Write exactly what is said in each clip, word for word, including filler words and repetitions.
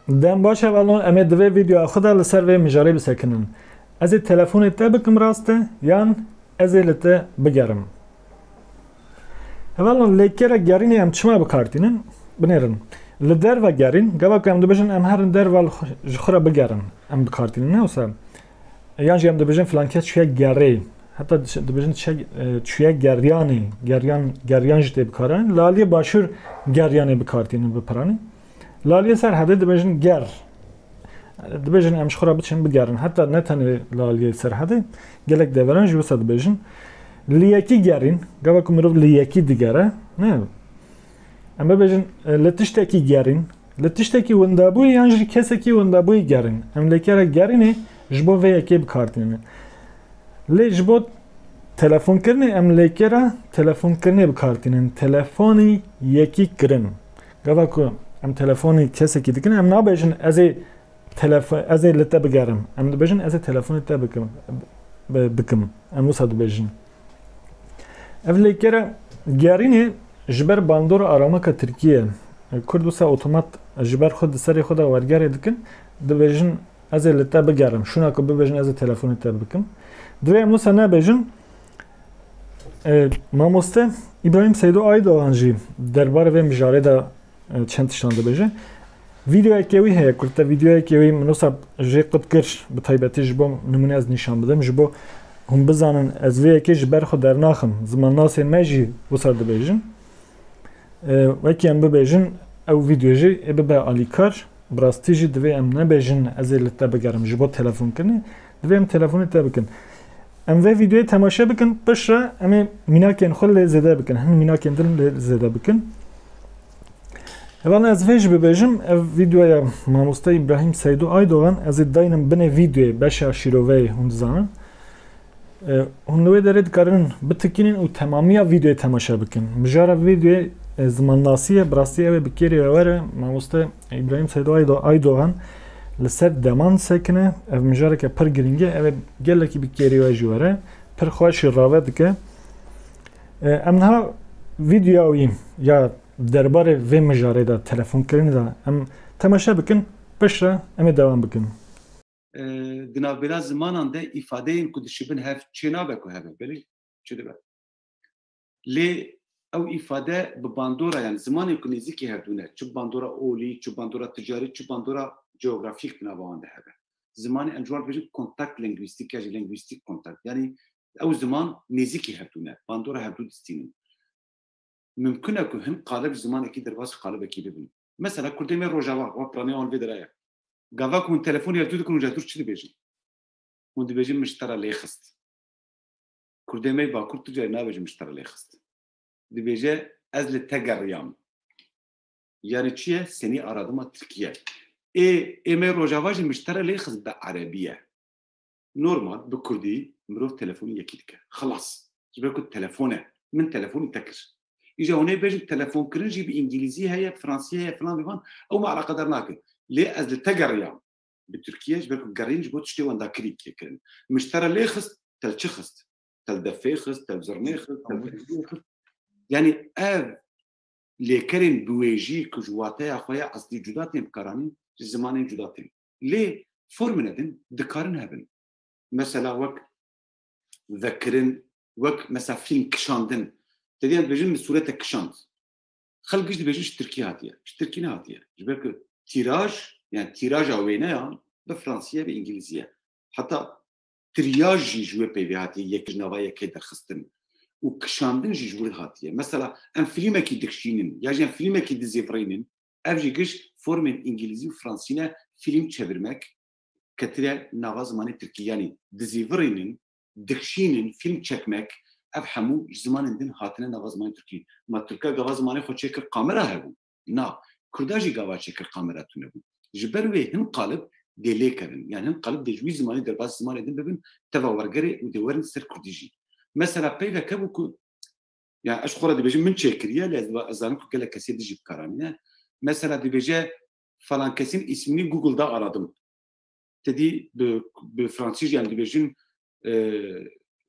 Dem baş hevalon, em ê di vê vîdeoya xwe de li ser vê mijarê bisekinin. Ez ê telefonê te bikim rast e, yan ez ê li te bigerim? Hevalon, lêkera gerînê em çima bi kar tînin? Binêrin. Li derve gerîn, gava ku em dibêjin em herin derve li xwe, ji xwe re bigerin, em bi kar tînin, ne wisa? Yan jî em dibêjin filan kes çûye gerê. Heta diş-, dibêjin çe-, e, çûye geryanê, geryan, geryan jî tê bikaranîn. Li aliyê başûr geryanê bi kar tînin bi piranî. Li aliyê serhedê dibêjin ger. Dibêjin em ji xwe re biçin bigerin. Heta ne tenê li aliyê serhedê, gelek deveran jî wisa dibêjin. Li yekî gerîn, gava ku mirov li yekî digere, ne? Em bibêjin, e, li tiştekî gerîn, li tiştekî windabûyî yan jî kesekî windabûyî gerîn. Em lêkera gerînê ji bo vê yekê bi kar tînin. Lê ji bo telefonkirinê em lêkera telefonkirinê bi kar tînin. Telefonî yekî kirin. Gava ku em telefonî kesekî dikin, em nabêjin ez ê telefo-, ez ê li te bigerim. Em dibêjin ez ê telefonê te bikim, bi-, bikim. Em wisa dibêjin. Ev lêkera gerînê ji ber bandora aramaka Tirkiyê, Kurd wisa otomat ji ber xwe di serê xwe de wergerê dikin, dibêjin ez ê li te bigerim. Şûna ku bibêjin ez ê telefonê te bikim. Divê em wisa nebêjin. E, mamoste Îbrahîm Seydo Aydogan jî derbarê vê mijarê de e, çend tiştan dibêje. Vîdeoyeke wî heye, kurte vîdeoyeke wî min wisa jê qut kir, bi taybetî ji bo nimûne ez nîşan bidim, ji bo hûn bizanin ez vê yekê ji ber xwe dernaxim. Zimannasên me jî wisa dibêjin. E, wekî em bibêjin, ew vîdeo jî ê bibe alîkar. Bi rastî jî divê em nebêjin ez ê li te bigerim ji bo telefonkirinê. Divê em telefonê te bikin. Em vê vîdeoyê temaşe bikin, piştre em ê mînakên xwe lê zêde bikin. Hin mînakên din lê zêde bikin. Hevalno, ez vê jî bibêjim, ev vîdeoya mamoste Îbrahîm Seydo Aydogan, ez ê daynim binê vîdeoyê, beşa şîroveyê, hûn dizanin. E, hûn li wê derê dikarin bitikînin û temamiya vîdeoyê temaşe bikin. Mijara vîdeoyê, e, zimannasî ye, bi rastî ew ê bi kêrî we were, mamoste Îbrahîm Seydo Aydo-, Aydogan li ser deman disekine, ev mijareke pir girîng e, ew ê gelekî bi kêrî we jî were, pir xweş jî rave dike. E, em niha vîdeoya wî ya derbarê vê mijarê de, telefonkirinê de em temaşe bikin, piştre em ê dewam bikin. E, di navbera zimanan de îfadeyên ku dişibin hev çênabe ku hebe, belê çi dibe. Lê ew îfade bi bandora, yani zimanên ku nêzîkî hevdû ne, çi bandora olî, çi bandora ticarî, çi bandora coğrafîk di nava wan de hebe. Zimanê em ji wan dibêjin kontakt lingwîstîk ya jî lingwîstîk kontakt. Yani ew ziman nêzîkî hevdû ne, bandora hevdû distînin. Mimkun e ku hin qalib ji zimanekî derbas ji qalibekî bibin. Mesela kurdê me Rojava, wa piranîya wan vê dera ye. Gava ku hûn telefonê ya dûr dikin, hûn ji dûr çi dibêjin? Hûn dibêjin min ji te re lê xist. Kurdê me Bakur tu carî nabêjin min ji te re lê xist. Dibêje ez li te geriyam. Yani çi ye? Seni aradıma Tirkiye. Ê, ê me Rojava jî min ji te re lê xist bi erebî ye. Normal, bi kurdî mirov telefonî yekî dike. Xilas. Ji ber ku telefon e. Min telefonî te kir. Îja hûn ê bêjin telefonkirin jî bi îngilîzî heye, bi fransî heye, filan filan. Ew me eleqedar nake. Lê ez li te geriyam. Bi tirkî ye, ji ber ku geriyên ji bo tiştê wendakirî kirin. Min ji te re lê xist, te li çi xist? Te li defê xist, te li zirnê xist, te li zirnê xist. Yani ev lêkerên biwêjî ku ji wateya xwe ya eslî cuda tên bikaranîn, ji zimanên cuda tên. Lê formine din dikarin hebin. Mesela wek vekirin, wek mesela fîlm kişandin. Te diyan dibêjin min sûrete kişand. Xelk giş dibêjin ji Tirkî hatiye. Ji Tirkî nehatiye. Ji ber ku tîraj, yani tîraja wêneyan bi fransî ye, bi îngilîzî ye. Heta triyaj jî ji wê peyvê hatiye, yek ji nava yekê derxistin. Û kişandin jî ji wir hatiye. Mesela em fîlmekî dikişînin ya jî em fîlmekî dizêvirînin, ev jî giş formên îngilîzî û fransî ne, fîlm çevirmek, ketire nava zimanê tirkî. Yanî dizîvirînin, dikişînin, fîlm çekmek, ev hemû ji zimanên din hatine nava zimanê tirkî. Ma tirka gava zimanê xwe çêkir kamera hebû? Na. Kurda jî gava çêkir kamera tune bû. Ji ber wê hin qalib dê lê kevin. Yani hin qalib dê ji wî zimanê derbas zimanê din bibin, teva wergerê û dê werin ser kurdî jî. Mesela peyveke bû ku, yani ez xwe re dibêjim min çêkiriye, lê ez, ez zanim ku gelek kesê dijî bikaranîne. Mesela dibêje falan kesin ismini Google'da aradım. Te dî bi, bi fransî jî em dibêjin, e,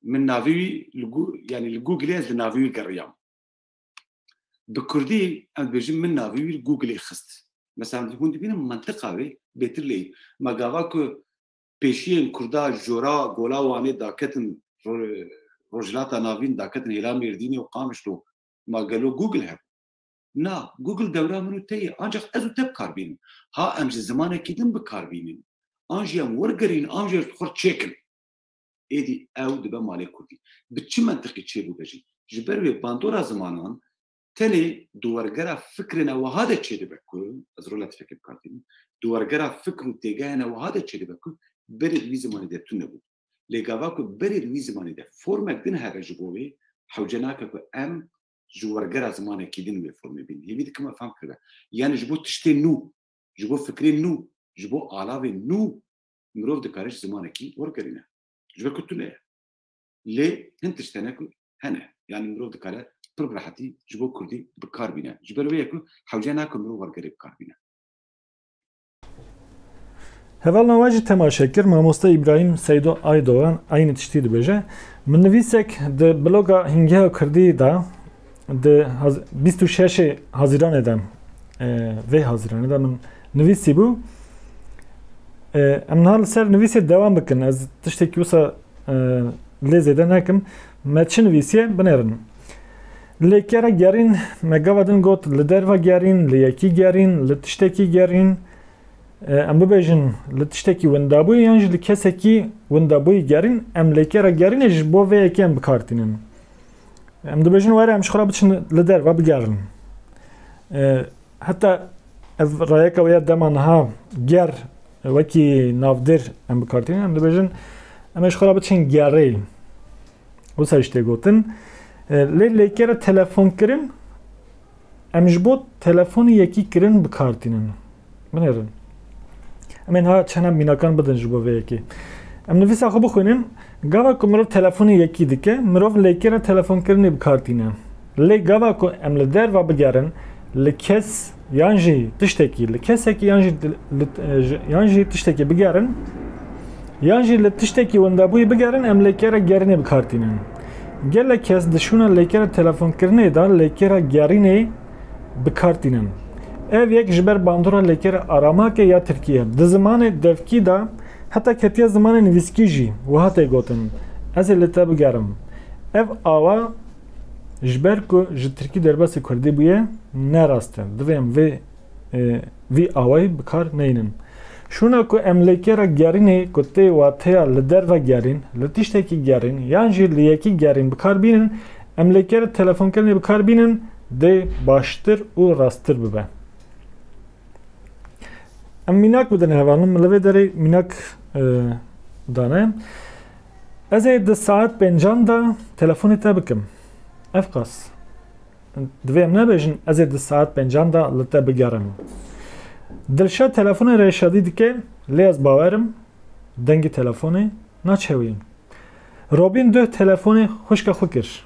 min navê wî li Gu-, yani li Google'ê ez li navê wî geriyam. Bi kurdî em dibêjin min navê wî li Google'ê xist. Mesela hûn dibînin mentiqa wê bêtir lê. Ma gava ku pêşiyên Kurda jora Gola Wanê daketin ro-, Rojhilata Navîn, daketin hêla Mêrdînê û Qamişlo, ma gelo Google hebû? Na, Google dewra min û te ye, ancaq ez û te bi kar bînin. Ha em ji zimanekî din bi kar bînin, an jî em wergerîn, an jî xwe çêkin. Êdî ew dibe malê Kurdî. Bi çi mentiqî çêbûbe jî? Ji ber wê bandora zimanan tenê di wergera fikrê ne wiha de çêdibe ku, ez rola tifekê bi kar tînim, di wergera fikr û têgehê ne wiha de çêdibe ku berê di wî zimanê de tune bû. Lê gava ku berê di wî zimanê de formek din hebe ji bo wê, hewce nake ku em ji wergera zimanekî din wê formê bînin. Hêvî dikim me fehm kiribe. Yani ji bo tiştê nû, ji bo fikrê nû, ji bo alavên nû mirov dikare ji zimanekî wergerîne. Ji ber ku tune ye. Lê hin tişt hene ku hene. Yani mirov dikare pir bi rehetî ji bo Kurdî bi kar bîne. Ji ber wê ye ku hewce nake mirov wergerê bi kar bîne. Hevalna we jî temaşe kir, mamoste Îbrahîm Seydo Aydogan eynî tiştî dibêje. Min nivîsek di bloga Hîngeha Kurdî de, di haz-, bîst û şeşê Hazîranê de, e, vê Hazîranê de min nivîsî bû. E, em niha li ser nivîsê dewam bikin. Ez tiştekî wisa, e, lê zêde nekim. Me çi nivîsiye? Binêrin. Lêkera gerîn, me gava din got, li derva gerîn, li yekî gerîn, li tiştekî gerîn. E, em bibêjin, li tiştekî windabûyî yan jî li kesekî windabûyî gerîn, em lêkera gerînê ji bo vê yekê em bi kar tînin. Em dibêjin, were em ji xwe re biçin li derva bigerin. E, heta ev rayeka wê ya dema niha ger, e, wekî navdêr em bi kar tînin, em dibêjin, em ê ji xwe re biçin gerê. Wisa jî tê gotin. E, lê lêkera telefonkirin, em ji bo telefonê yekî kirin bi kar tînin. Binêrin. Em ê niha çend mînakan bidin ji bo vê yekê. Em nivîsa xwe bixwînin. Gava ku mirov telefonê yekî dike, mirov lêkera telefonkirinê bi kar tîne. Lê gava ku em li derva bigerin, li kes yan jî tiştekî, li kesekî yan jî li, li, yan jî tiştekî bigerin, yan jî li tiştekî windabûyî bigerin, em lêkera gerînê bi kar tînin. Gelek kes di şûna lêkera telefonkirinê de lêkera gerînê bi kar tînin. Ev yek ji ber bandora lêkera aramakê ya tirkî ye. Di zimanê devkî de heta ketiye zimanê nivîskî jî wiha tê gotin, ez ê li te bigerim. Ev awa ji ber ku ji tirkî derbasî kurdî bûye, ne rast e. Divê em vê, e, vî awayî bi kar neynin. Şûna ku em lêkera gerînê ku tê wateya li derve gerîn, li tiştekî gerîn yan jî li yekî gerîn bi kar bînin, em lêkera telefonkirinê bi kar bînin, dê baştir û rasttir bibe. Em mînak bidin hevalin, min li vê derê mînak, e, dane. Ez ê di saet pêncan de telefonê te bikim. Ev qas. Divê em nebêjin, ez ê di saet pêncan de li te bigerim. Dilşad telefonê Reşadî dike, lê ez bawerim, dengê telefonê naçewî. Robîn duh telefonê xwişka xwe kir.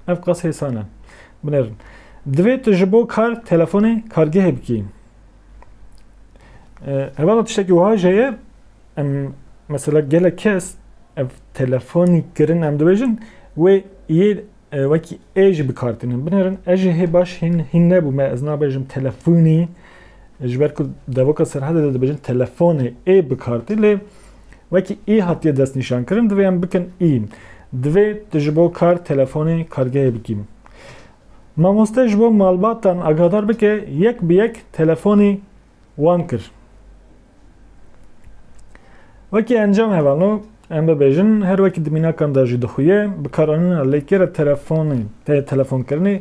Ev qas hêsan e. Binêrin. Divê tu ji bo kar telefonê kargehê bikî. E, hevala tiştekî wiha jê ye, em, mesela gelek kes ev telefonî kirin, em dibêjin, wê yê, e, wekî ê jî bi kar tînin. Binêrin, ez jî hê baş hîn, hîn nebûme, ez nabêjim telefonî, ji ber ku devoka Serhedê de dibêjin telefonê, ê bi kar tî, lê wekî î hatiye destnîşankirin, divê em bikin î. Divê tu ji bo kar telefonê kargehê bikî. Mamoste ji bo malbatan agahdar bike, yek bi yek telefonî wan kir. Wekî encam hevalno, em bibêjin, her wekî di mînakan de jî dixuye, bikaranîna lêkera telefonê, tê telefonkirinê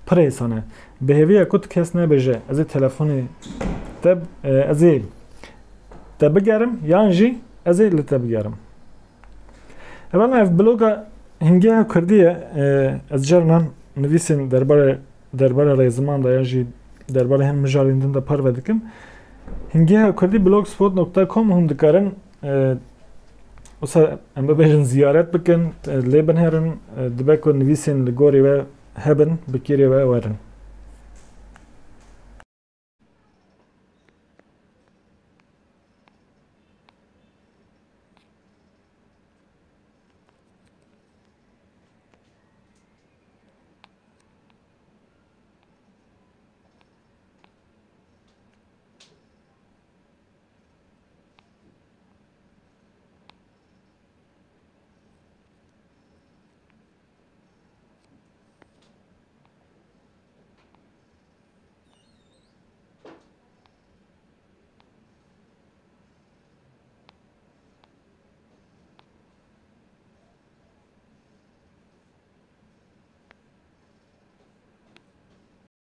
pir hêsan e. Bi hêvî ye ku tu kes nebêje, ez ê telefonê te, e, ez ê te bigerim, yan jî ez ê li te bigerim. Hevalno, ev bloga Hîngeha Kurdî ye. E, ez carinan nivîsên derbara, derbara rêziman de yan jî derbara hin mijarên din de parve dikim. Hîngeha Kurdî blogspot nokta com hûn dikarin, e, wisa em bibêjin ziyaret bikin, e, lê binêrin, e, dibe ku nivîsên li gorî we hebin, bi kêrê we werin.